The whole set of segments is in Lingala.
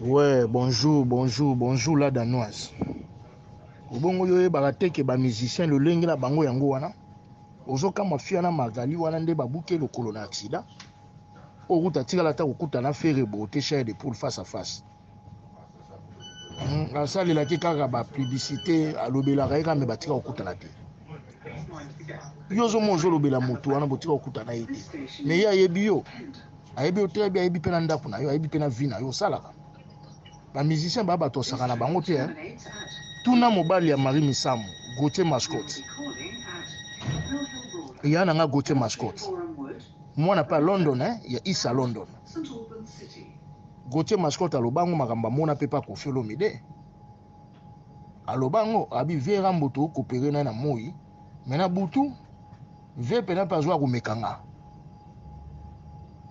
Ouais, bonjour, bonjour, bonjour la danoise. Obongo yo oyebaka te ke ba musiciens lolenge na bango yango wana. Ozokamwa fia na Magali wana nde babuki lokolo na accident. Okuta tikala ata kokuta na Ferre Beauté chair de poule face à face. Asalelaki kaka ba publicité, alobelaka ye kaka me batika kokutana te. Yo ozomona ozolobela motu wana botika kokutana ye te. Mais ye ayebi yo. Ayebi yo très bien, ayebi mpe na ndako na yo, ayebi mpe na vie na yo osalaka. Ba musiciens ba bato osaka na bango te. Tuna mobali ya Marie Misamu, Gauthier Mascotte. Ya na nga Gauthier Mascotte. Mwana pe ya London, hein, ya Issa London. Gauthier Mascotte aloba ngo makambo amona pe pa Koffi Olomide. Aloba ngo abi vie Rambo to coopérer na na moi, mais na butu vie pena pe azwa komeka nga.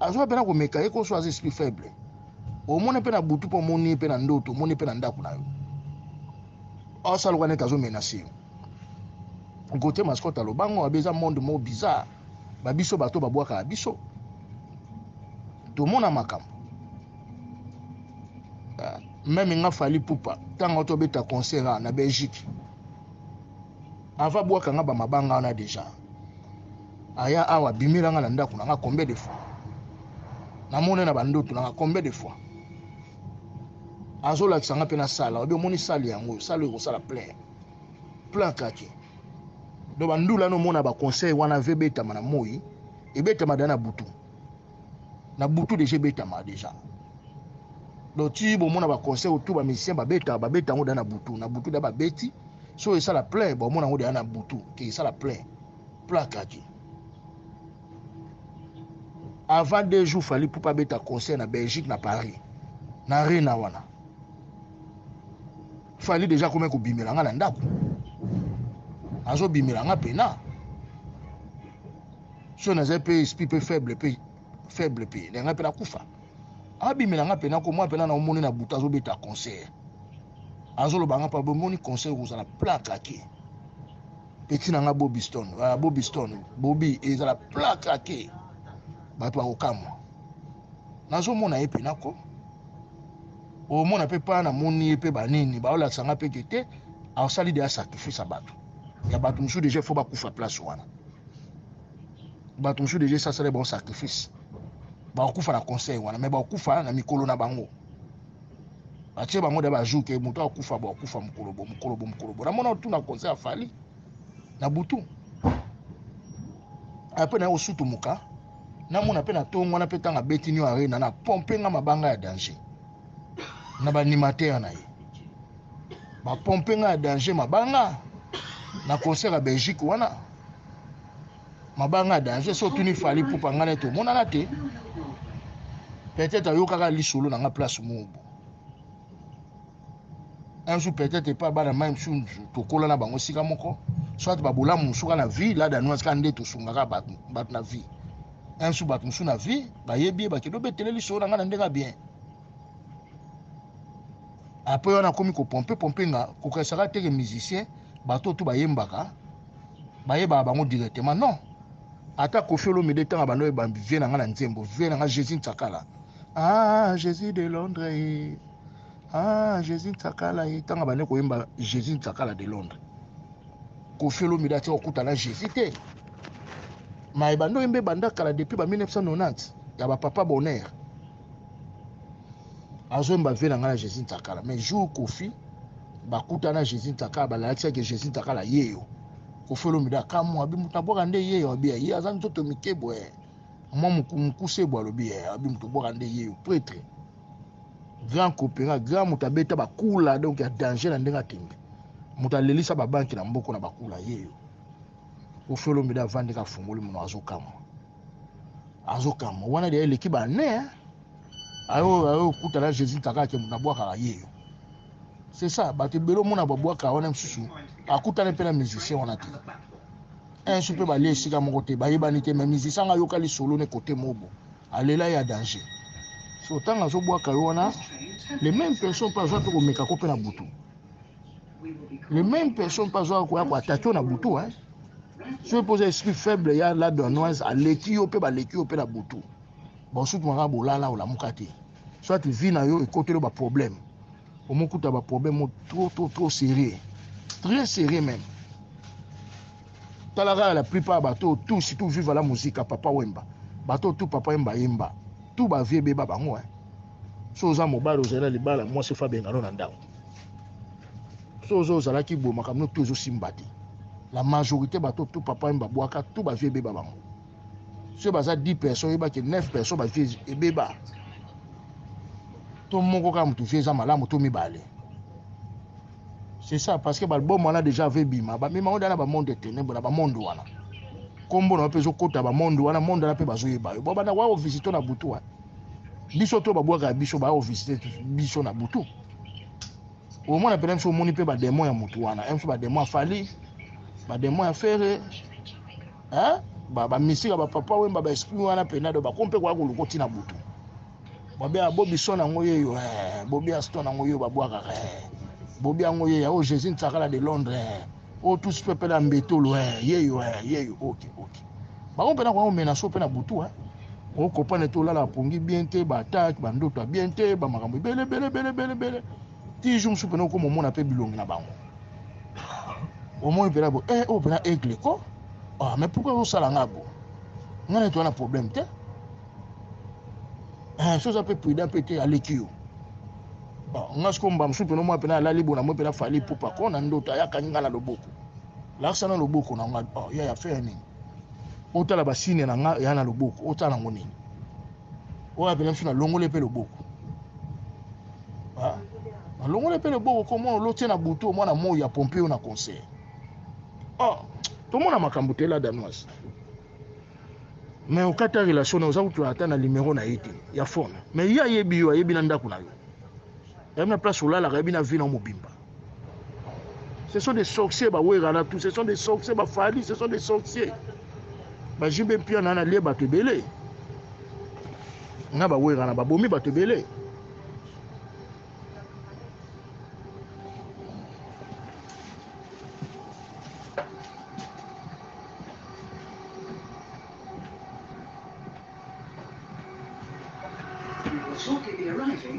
Azwa pena komeka ye koso aza esprit faible. Omoni pe na butu pe omoni pe na ndoto, omoni pe na ndako na yo. Asaluka neti azo menacer yo. Gauthier Mascotte aloba ngo abi eza monde moko bizarre. Ba biso bato babwakaka biso. Tomona makambo. Meme nga Fally Ipupa ntango tobeta concert na Belgique. Ava bwaka nga ba mabanga wana déjà. Aya awa bimela nga na ndako na nga combien de fois? Namoni na bandoto na nga combien de fois? Azolakisa nga mpe na sala, obi omoni sale yango, sale ekosala plein. Plein kake. Donc bandula no mona ba conseil wana ve betama na moi, ebetama da na butu. Na butu déjà ebetama déjà. Donc ti bomona ba conseil tout ba musiciens babeta, babeta yango da na butu, na butu da babeti. So esala plein, bomona yango da na butu, ke esala plein. Plein kake. Avant 2 jours Fally Ipupa beta concert na Belgique na Paris. Na Arena wana. Fally déjà komi kobimela nga na ndako. Azobimela nga pena. So naza pe esprit pe faible pe faible pe na nga pe nakufa. Abimela nga pena ko moi pena na omoni na butu azobeta concert. Azoloba nga pa bomoni concert kozala plein kake. Petit na nga Bobby Stone, Bobby Stone, Bobby ezala plein kake. Bato bakokamwa. Nazomona ye pena ko. Omona pe pa na moni ye pe banini baolakisa nga pe ke te asali deja sacrifice ya bato. Ya bato mosusu deja faut bakufa place wana. Bato mosusu deja esasala bango sacrifice. Bakokufa na conseil wana, mais bakokufa na mikolo na bango. Batie bango da ba jour ke moto akufa bo akufa mokolo bo mokolo bo mokolo bo. Namona otuna conseil ya Fally na butu. Après na osutumuka namona pe na tongo wana pe tanga beti nyo arena na pompe nga mabanga ya danger na ba animateur na ye. Ba pompe nga ya danger mabanga na concert ya Belgique wana. Mabanga ya danger so tuni Fally Ipupa nga nete omonana te. Peut-être ayokaka lisolo na nga place mobo. Un jour peut-être epa bana mai mosusu tokola na bango esika moko, soit babolamu mosusu kaka na vie la danoise kaka nde tosungaka bato bato na vie. Un jour bato mosusu na vie bayebi ye bakende obetele lisolo na nga na ndenge ya bien. Après wana akomi kopompe pompe nga kokanisaka te ke musicien bato oyo bayembaka bayebaka bango directement non. Ata Koffi Olomide ntango bando oyeba vie na nga na nzembo vie na nga Jésus Ntsakala. Ah Jésus de Londres. Ah Jésus Ntsakala ye ntango bande koyemba Jésus Ntsakala de Londres. Koffi Olomide atia kokuta na Jésus te. Ma ebando oyemba ebanda kala depuis ba 1990 ya ba papa Bonheur. Azoyemba vie na nga na Jésus Ntsakala. Mais jour Koffi bakuta na Jésus Ntsakala balakisaki Jésus Ntsakala yeyo. Koffi Olomide akamwa abi moto abwaka nde yeyo abi ye aza nzoto mike boye. Mwa mokuse boye alobi ye abi moto abwaka nde yeyo prêtre. Grand coopérant, grand moto abeta bakula donc ya danger na ndenge atembe. Moto alelisa ba banki na mboko na bakula yeyo. Koffi Olomide avandi ka fungoli mono azokamwa. Azokamwa wana deja eleki ba ne ayo ayo kuta na Jésus Ntsakala ke moto abwakaka yeyo. C'est ça, bato ebele omona babwaka wana mosusu akutani mpe na musicien wana te. Un jour mpe balie esika moko te, bayebani te, mais musicien nga ayoka lisolo ne côté mobo. Alela ya danger. So ntango azobwaka yo wana, les mêmes personnes mpe azwa mpe komeka ko mpe na butu. Les mêmes personnes mpe azwa koya koatake yo na butu. Hein? Soki mpe oza esprit faible ya la danoise, aleki yo mpe baleki yo mpe na butu. Bosutu maka bolala olamuka te. Soit vie na yo ekoteli yo ba problème. Omokuta ba problème mo trop trop trop sérieux. Très sérieux même. Tala kaka la plupart bato tout surtout vive la musique papa Wemba. Bato tout papa Wemba yemba. Tout ba vie beba bango hein. So oza mobali ozali na libala mwasi fa bengano na ndako. So ozo ozalaki boye makambo no tout ezosimba te. La majorité bato tout papa Wemba bwaka tout ba vie beba bango. Soki baza 10 personnes oyeba ke 9 personnes ba vie ebeba. To moko kaka moto vie eza malamu to mibale. C'est ça parce que ba album wana déjà ave bima ba mema oda na ba monde ténèbres na ba monde wana. Kombo na pe zo kota ba monde wana monde wana pe bazo yeba yo. Bo banda kwa visiter na butu wa. Biso to ba bwaka biso ba visiter biso na butu. Omona pena biso omoni pe ba démon ya mutu wana. Emso ba démon ya Fally, ba démon ya Ferre. Hein? Ba ba misika ba papa wemba ba esprit wana pena do ba kompe kwa koluko tina butu. Babe ya Bobi son yango ye yo eh, Bobi Aston yango yo babwakaka eh. Bobi yango ye ya oh Jésus Nsakala de Londres eh. Oh tous pepe la mbetolo eh, ye yo eh, ye yo ok ok. Bango pena kwa menace pe na butu eh. O comprendre to lala pongi bien te ba attaque ba ndoto bien te ba makambo ebele bele bele bele bele. Ti jour mosusu pena okoma omona pe bilongi na bango. Omoni pena bo eh oh pena aigle ko. Ah mais pourquoi osala nga bo? Nga na to na problème te. Eh, soki oza mpe prudent mpe te aleki yo. Bon, nga sikoyo mbala mosusu mpena omona mpena alali bona moi mpena Fally Ipupa ko na ndoto aya akangi nga na loboko. Lakisa na loboko na nga oh, ya ya faire nini? Otala ba signe na nga ya na loboko, otala yango nini? Oyo mpena mosusu nalongoli mpe loboko. Ah, nalongoli mpe loboko ko mwana olotie na butu omwana moi ya pompe yo na concert. Oh, tomona makambo te la danoise. Mais okata relation na oza kutu ata na numero na ye te ya phone. Mais ye ayebi yo, ayebi na ndako na yo. Ayebi na place olalaka, ayebi na vie na mobimba. Ce sont des sorciers ba wera na tout, ce sont des sorciers ba Fally, ce sont des sorciers. Ba JB Mpiana na lie bato ebele. Na ba wera na babomi bato ebele.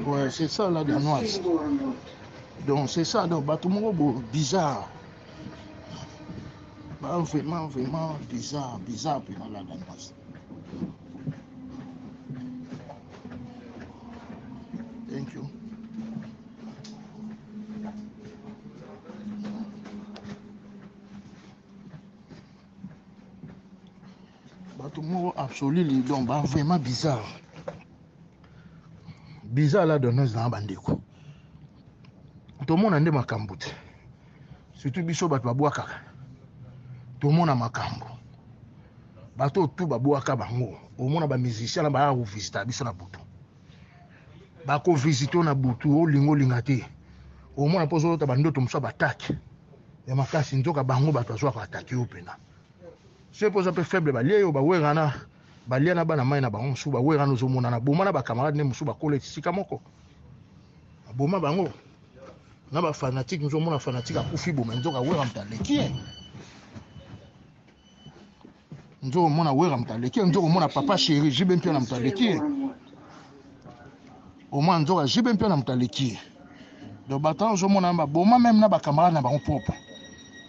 Ouais, c'est ça la danoise. Donc c'est ça, donc bato moko bo bizarre. Ba vraiment vraiment bizarre, bizarre pena la danoise. Thank you. Bato moko absolu donc ba vraiment bizarre. Bizarre la donneuse na bandeko. Tomona nde makambo te. Surtout biso bato babwakaka. Tomona makambo. Bato tu babwaka bango. Omona ba musiciens na ba ko visiter biso na butu. Bako visiter na butu olingo olinga te. Omona mpo ozolota bandoto mosusu ba attaque ya makasi nzoka bango bato azwaka attaque yo pena. Soki mpo oza mpe faible balie yo bawerana balia na bana mai na bango mosusu bawerana ozomonana boma na bacamarade nde mosusu bakola esika moko baboma bango na bafanatike mosusu omona fanatike akufi boma nzoka wera moto aleki ye nzoka omona wera moto aleki ye nzoka omona papa chéri JB Mpiana moto aleki ye omona nzoka JB Mpiana moto aleki ye donc bato wana ozomona baboma meme na bacamarade na bango propre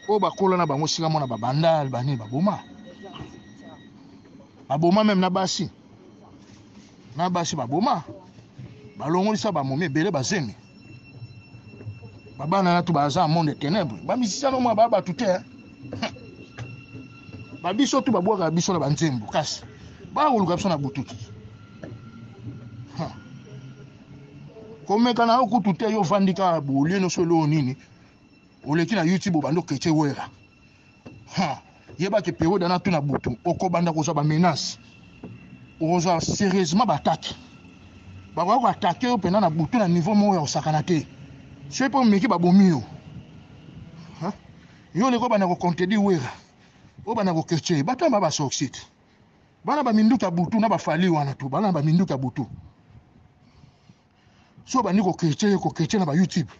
oyo bakola na bango esika mona babandal banini baboma baboma meme na basi na basi baboma balongolisa bamomi ebele bazemi babana na tu baza monde ténèbre bamisisa no mwa ba bato te babiso tu babwakaka biso na banzembo kasi bakoluka biso na butu te. Komeka na yo kutu te yo ovandi kaka bolie nyonso eloo nini oleki na youtube obandi okece wera. Yebaki periode wana tu na butu okobanda kozwa bamenace, okozwa sérieusement baattaque, bakoya koattaquer yo mpena na butu na niveau moko ya kosakana te. Soki mpo omeki babomi yo. Yo oleki obanda kocontredire wera, obanda kokece bato wana ba basorcier te, bana baminduki ya butu na bafali wana tu bana baminduki ya butu. So obandi kokece ye kokece na ba youtube,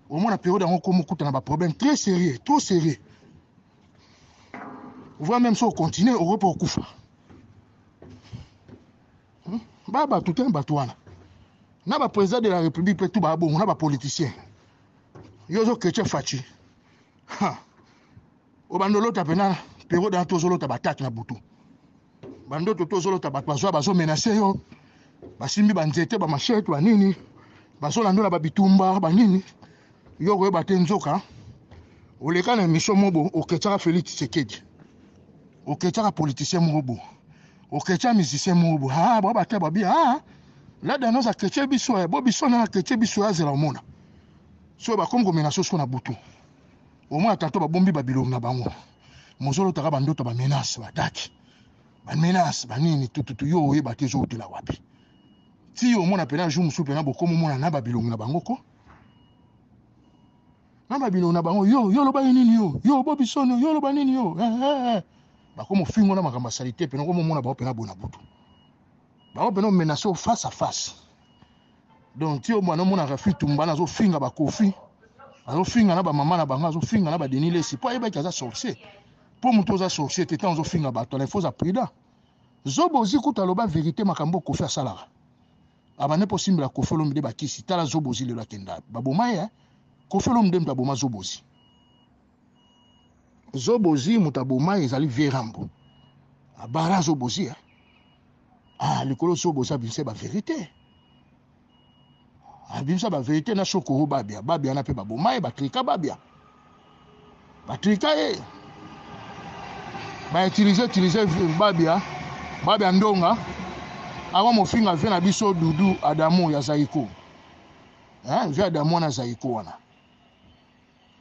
omona periode yango okoma okuta na baproblème très sérieux, trop sérieux, voire même so ocontinue okoki mpe okufa. Ba bato te bato wana. Na ba president de la Republique pe tout ba bongo na ba politiciens. Yo ozo chrétien Fatshi. Ha. Obanda olota pena periode wana tozolota batake na butu. Bandoto tozolota bato bazwa bazo menacer yo. Basimbi ba nzete ba machete ba nini. Bazolandola ba bitumba ba nini. Yo koyeba te nzoka oleka na émission mobo okechaka Félix Tshisekedi. Okechaka politicien moko bo. Okechia musicien moko bo. Ah ba ba te ba bi ah. La danoise akechie biso eh bo biso na akechie biso azela omona. So ba komi komena soso na butu. Omona tanto ba bombi ba bilongi na bango. Mozolo taka ba ndoto ba menace ba attaque. Ba menace ba nini tututu yo oyeba te zo utela wapi. Ti omona pena jour musu pena bokomo mona na ba bilongi na bango ko. Na ba bilongi na bango yo yo loba nini yo yo bo bisono yo loba nini yo eh, eh, eh. Bakomo fingo na makambo ya salite pena komo mona bango pena bona butu. Bango pena menace face à face. Donc ti omwana omonaka fitumba na azofinga ba Koffi, azofinga na ba mama na bango, azofinga na ba Denis Lessi po ayebaki aza sorcier. Po moto oza sorcier te ntango ozofinga bato na il faut oza prudent. Zoba ozi kutu aloba verite makambo Koffi asalaka. Abande po simbela Koffi Olomide bakisi tala Zobozi lelo akenda baboma ye. Koffi Olomide moto aboma Zobozi. Zobozi moto aboma ye ezali vieux Rambo. Abara Zobozi eh. Ah likolo Zobozi abimisa ba verite. Abimisa ba verite na Shokoro Babia. Babia na pe baboma ye batrika Babia. Batrika ye. Ba utiliser utiliser Babia. Babia ndonga. Awa mofinga vie na biso Dudu Adamu ya Zaiko. Hein, vie Adamu wana Zaiko wana.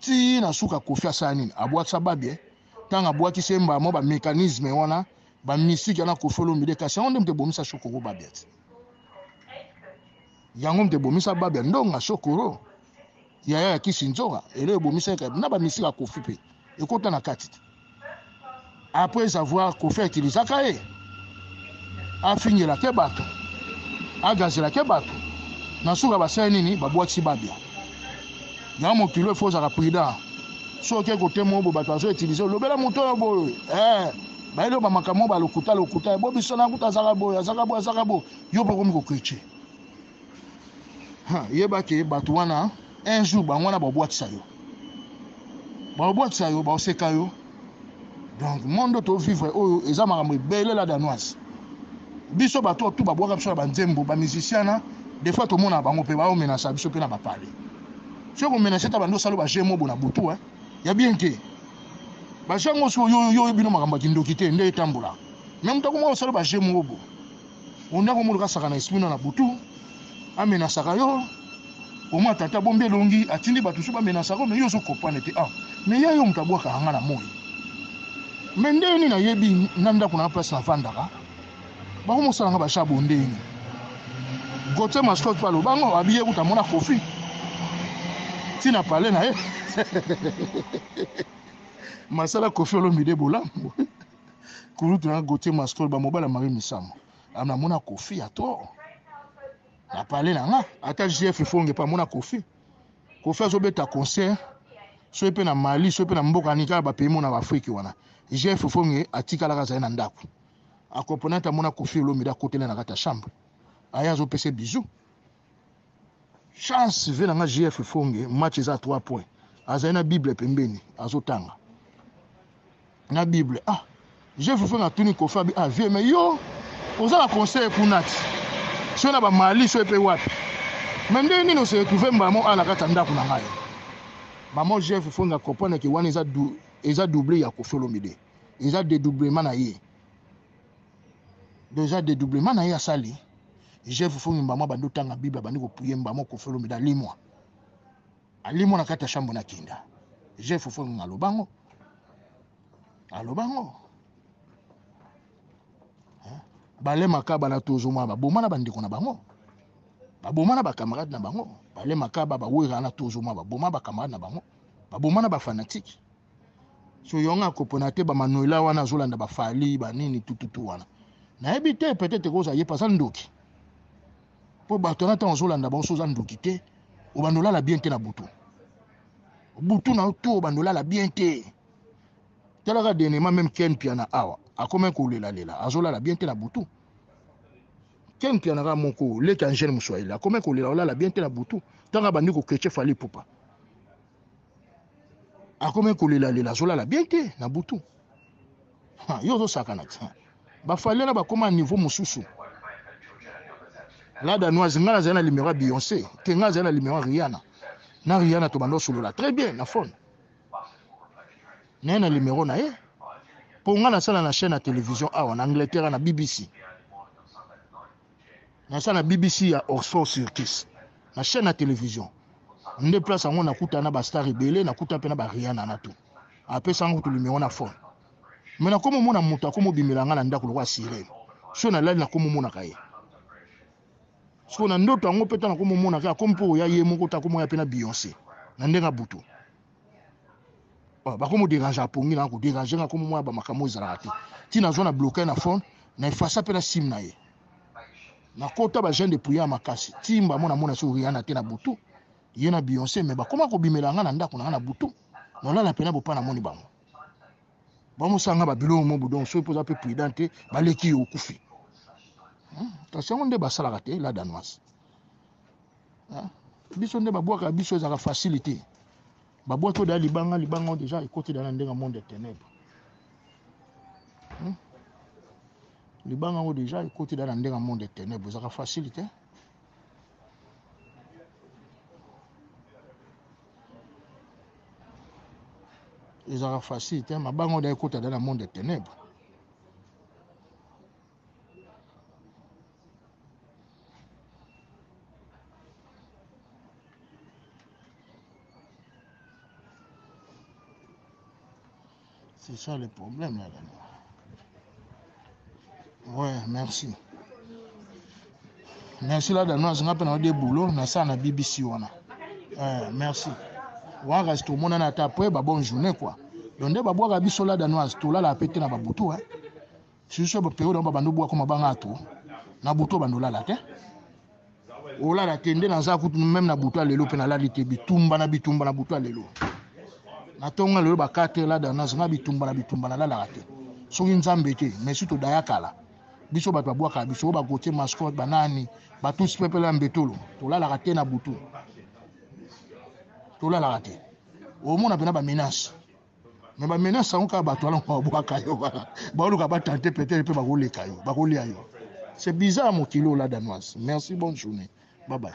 Ti na suka Koffi asala nini? Abwakisa Babia. Ntango abwakisi ye mbala moko ba mécanisme wana ba mystique wana Koffi Olomide kasi yango nde moto ebomisa Shokoro Babia ti. Yango moto ebomisa Babia ndonga Shokoro. Yaya ya kisi nzoka elo ebomisa ye na ba mystique ya Koffi pe ekota na kati te. Après avoir Koffi utilisaka ye afingela ke bato agazela ke bato na suka basali nini babwakisi Babia. Yango mokili oyo faut ozalaka prudent. Soki oke kote moko boye bato bazo utiliser olobela moto oyo boye eh bayeli yo bamakambo ba lokuta lokuta bo biso na kuta azaka boye azaka boye azaka boye yo mpe okomi kokriche. Yeba ke bato wana un jour bango wana babwakisa yo, babwakisa yo, baoseka yo. Donc monde to vivre oyo eza makambo ebele la danoise. Biso bato tu babwaka biso na banzembo ba musicien na des fois tomona bango mpe baomenasa biso mpe na bapale. Soki komenase ta bando osala ba jeu mobo na butu eh ya bien te. Ba jeu yango soki yo yo bino makambo ya kindoki te nde etambola. Mais moto akomaka kosala ba jeu mobo. Onda komona kasaka na esprit na butu amenasaka yo. Oma tata bombi elongi atindi bato mosusu bamenasaka yo mais yo ozo comprendre te. Ah mais ya yo moto abwakaka nga na moi. Mais ndenge nini nayebi na ndako na place navandaka bakomosala nga basha bondeni. Gauthier Mascotte mpe aloba ngo abiye kuta mona Koffi ntina pale na ye masala Koffi Olomide bolamu kulutu na Gauthier Mascotte bamobala Marie Misamu amona Koffi ya trop na pale na nga ata JF Fonge pa mona Koffi. Koffi azobeta concert soki mpe na Mali soki mpe na mboka nini kaka ba pays mona ba Afrique wana. JF Fonge atikalaka azali na ndako. Akomprena ete amona Koffi Olomide akotela na kati ya chambre. Aye azopesa bisou. Chance ve na nga JF Fonge match eza 3 points. Azali na Bible pembeni azotanga. Na Bible ah JF Fonge atuni Koffi abi ah vieux mais yo oza na conseil kuna ti. Soki na ba Mali soki pe wapi. Mais ndenge nini ose retrouver mbala moko awa na kati ya ndako na ngai. Maman JF Fonge a comprendre que wana eza eza double ya Koffi Olomide. Eza dedoublement na ye. Donc eza dedoublement na ye asali. JF Fonge mbama bandi otanga Bible bandi ko prier mbama Koffi Olomide alimwa. Alimwa na kati ya chambre na kinda. JF Fonge alobango. Alobango. Bale makaba na tozomona baboma na bandeko na bango. Baboma na ba camarade na bango. Bale makaba ba wera na tozomona baboma ba camarade na bango. Baboma na ba fanatique. So yonga akopona te ba Manuela wana azolanda ba Fally ba nini tututu wana. Nayebi te peut-être koza ye pasa ndoki. Po bato wana ntango ozolanda bango so oza ndoki te, obanda olala bien te na butu. Butu na yo to obanda olala bien te. Talaka dernièrement même Ken Piana awa akomi kolelalela azolala bien te na butu. Ken Mpiana kaka moko leki ya jeune Muswahili akomi kolela olala bien te na butu ntango abandi kokece Fally Ipupa akomi kolelalela azolala bien te na butu. Ha, yo ozosakana ti bafali na bakoma niveau mosusu. La danoise, ngai nazali na numero ya Beyonce te, ngai nazali na numero ya Rihanna. Na Rihanna tobanda osolola très bien na phone naye na numero na ye mpo ngai nasala na chaîne ya télévision awa na Angleterre na BBC. Nasala na BBC ya Oxford Circus na chaîne ya télévision nde place yango nakuta na bastar ebele, nakuta mpe na ba Rihanna na tout. Apesa ngo kutu numero na phone, me nakomi omona moto akomi obimela nga na ndako lokola sirene. So nalali nakomi omonaka ye sikoyo na ndoto yango mpe ta nakomi omonaka akomi mpe oya ye moko ta akomi oya mpe na Beyonce na ndenge ya butu. Oh, bakomi oderange apongi na koderange nga akomi omona bamakambo ezalaka te ntina azwa na bloke na phone na efasa mpe na sim na ye nakota ba jeune de prière makasi timba mona mona so Rihanna te na butu ye na Beyonce me bakoma kobimela nga na ndako na nga na butu nolala pena bopa namoni bango bamosanga babiloko mo budon soki mpo oza mpe prudent te baleki yo okufi. Kasi yango nde basalaka te la danoise. Biso nde babwaka biso ezalaka facile te. Babwaki oyo deya libanga libanga oyo deja ekoti deya na ndenge ya monde ya ténèbre. Libanga yango deja ekoti deya na ndenge ya monde ya ténèbre ezalaka facile te. Ezalaka facile te, mabanga oyo deya ekota deya na monde ya ténèbre. C'est ça le problème là. Ouais, merci. Merci la danoise, nga pe na de boulot na sa na BBC wana. Eh, merci. Wana kasi tomonana ata après ba bonne journée quoi. Donc nde babwaka biso la danoise, tolala pe te na babutu hein. Surtout ba période ba bando bwaka mabanga to na butu bando lala te. Olala te nde naza kutu meme na butu ya lelo mpe nalali te bitumba na bitumba na butu ya lelo natonga lelo ba 4 la danoise nga bitumba na bitumba nalalaka te soki nzambe te mais si todaya kala biso bato babwakaka biso oyo bagotie mascotte banani batusi pepele ya mbetolo tolalaka te na butu tolalaka te omona mpena bamenace me bamenace yango kaka bato wana babwaka yo baoluka batante peut-être mpe bakoleka yo bakolia yo. C'est bizarre mokili oyo la danoise. Merci, bonne journée, bye bye.